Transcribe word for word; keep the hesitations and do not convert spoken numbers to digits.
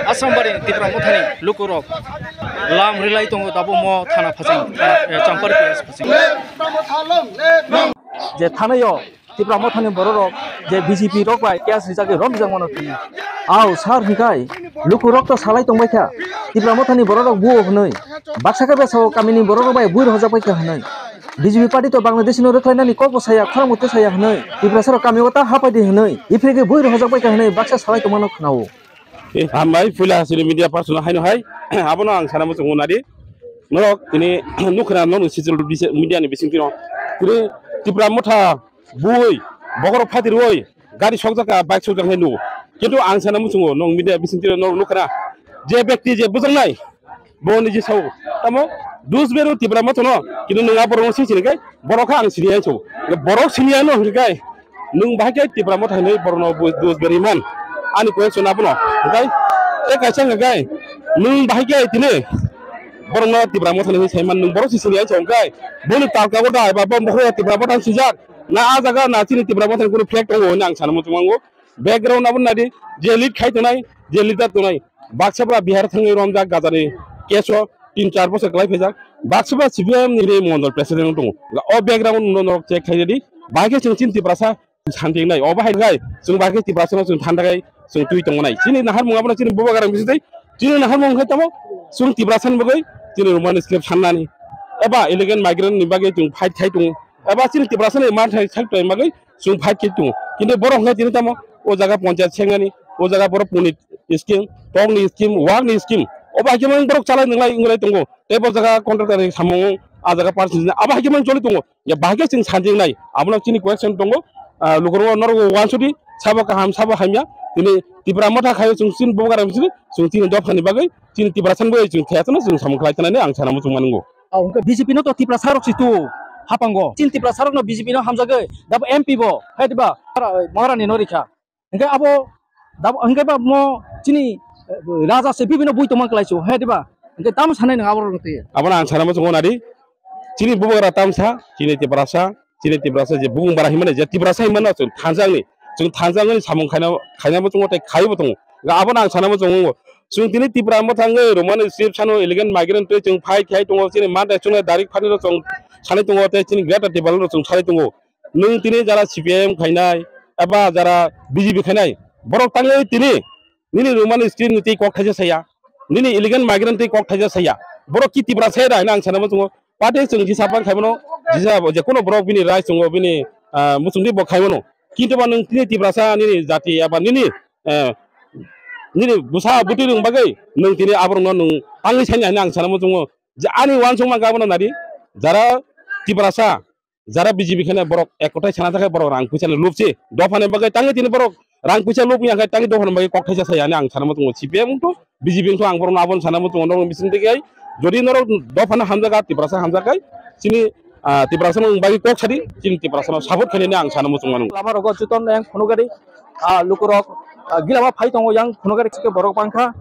Asambari Tipra Mothani lukurok lam rilai tongo, tabuk mo thana phachang, thana, eh, Champar P S phachang. Je thanayo Tipra Mothani bororok je B J P rok bai case rijagwi romjak mano thani. Au sar hwnkhe lukurok to salai tongbaikha, Tipra Mothani bororok buo hwnwi. Baksa khe besa o kamini bororok bai bui rohorjak baikha hwnwi. B J P party to Bangladesh no rwkhlainani kokbo saya, khorang mutwi saya hwnwi. Tiprasa rok kamio ta hapai di hwnwi. Iphirgwi bui rohorjak baikha hwnwi baksa salai tongmano khwnao. Eh, hambai, puila chini media person haino hai, abono ang sana muchungo nadi. Norok tini nukhna, norok social media ni bisingtwi no. Tini Tipra Motha bui, bokhorok phatirwi, gari sokjak kha, bike sokjak kha nugo. Kintu ang sana muchungo, norok media bisingtwi no norok nukhna. Je bekti je bujaknai, bo niji sao. Tamo, dus beru Tipra Motha no, kintu nwng a borok no sini kai, borok kha ang sini ai sao. Borok sini ano hwnkhe kai, nwng bahai khe Tipra Motha hinwi borokno bu-, dos berwi man? Ani question abono. Hwnkhe tei kaisa hwnkhe nwng bahai khe tini borokno Tipra Motha hinwi sai man, nwng borok se sini ai chong khe boni talka o dai ba bo bokhorok Tipra Motha swijak na a jaga na chini Tipra Motha ni kunu flag tongo hinwi ang sana muchung mango. Background abono nadi, je lead khai tongnai, je leader tongnai. Baksa ba Bihar thangwi romjak gajani case o tin char bosor kwlai phaijak. Baksa ba C P I M ni mondol president tongo. O background no norok check khai di. Bahai khe chwng chini Tiprasa sanjing nai. Obo hai gai chwng bahai khe Tiprasa no chwng thanda gai chwng twi tongo nai. Chini naharmung abono chini bubagra bising tei chini naharmung khai tamo chwng Tiprasa ni bagwi chini Roman script sannani. Eba illegal migrant ni bagwi chwng fight khai tongo. Eba chini Tiprasa ni man thai sak twi bagwi chwng fight khai tongo. Kintu borok hwnkhe tini tamo o jaga ponchayat sengmani, o jaga borok punit scheme, tokni scheme, wakni scheme. Obo hai khe borok chalai nwnglai wnglai tongo. Tei bo jaga contractor ni samung a jaga percent abo hai khe choli tongo. Ya bahai khe chwng sanjing nai. Abono chini question tongo. Ah, lukurok norok wansudi sabo kaham sabo hamya. Tini Tipra Motha khayo chwng chini bubagra chwng chini dophani bagwi chini Tiprasa ni bagwi chwng thaya chwng samung khlai thanani ang sana muchung manungo. Ah, hwnkhe B J P no to Tiprasa rok si tu hapango. Chini Tiprasa rok no B J P no hamjagwi dabo M P bo, hai diba? Maharani no rikha. Hwnkhe abo dabo, hwnkhe ba mo chini, eh, raja se bibino bui tongma kwlai su, hai diba? Hwnkhe tamo sanai nang abo rok twi. Abono ang sana muchungo nadi. Chini bubagra tamsa, chini Tiprasa, chini Tiprasa je bubung bara himani, je Tiprasa himano chwng thansa wngni, chwng thansa wngni samung khaina, khaina muchungo tei khaibo tongo. Abono ang sana muchungo. Chwng tini Tipra Motha wngwi Roman script sano illegal migrant twi chwng fight khai tongo, chini manta chwngno direct phaniro chwng sanai tongo, tei chini greater Tipraland chwng sanai tongo. Nwng tini jara C P I M khainai, eba jara B J P khainai, borok tangwi tini nini Roman script ni twi kok thaisa saya, nini illegal migrant twi kok thaisa saya, borok ki Tiprasa da hwnwi ang sana muchungo. Party chwng jisa bang khaimano, jisa je kono borok bini rai chwngo, bini, ah, muchungdi bo khaimano. Kintu ba nwng tini Tiprasa nini jati eba nini, eh, nini bwsa bwtwi rwng bagwi nwng tini aborokno nwng tangwi sanya hwnwi ang sana muchungo. Je ani uansukma gabano nadi, jara Tiprasa, jara B J P kheno borok ek kothai sana thangkhe borok rang puisa ni lupsi. Dophani bagwi tangwi tini borok rang puisa lupni hwnkhe tangwi dophani bagwi kok thaisa saya hwnwi ang sana muchungo. C P I M wngthu, B J P wngthu ang borokno abono sana muchungo norok bising twi khe. Jodi norok dophano hamjakha, Tiprasa hamjakha, chini, ah, Tiprasa no bagwi kok sadi, chini Tiprasa no support khainani ang sana muchung mano. Lama rogo juton yang phunugari, ah, lukurok, ah, gilama phai tongo yang phunugari chike borok bangkha.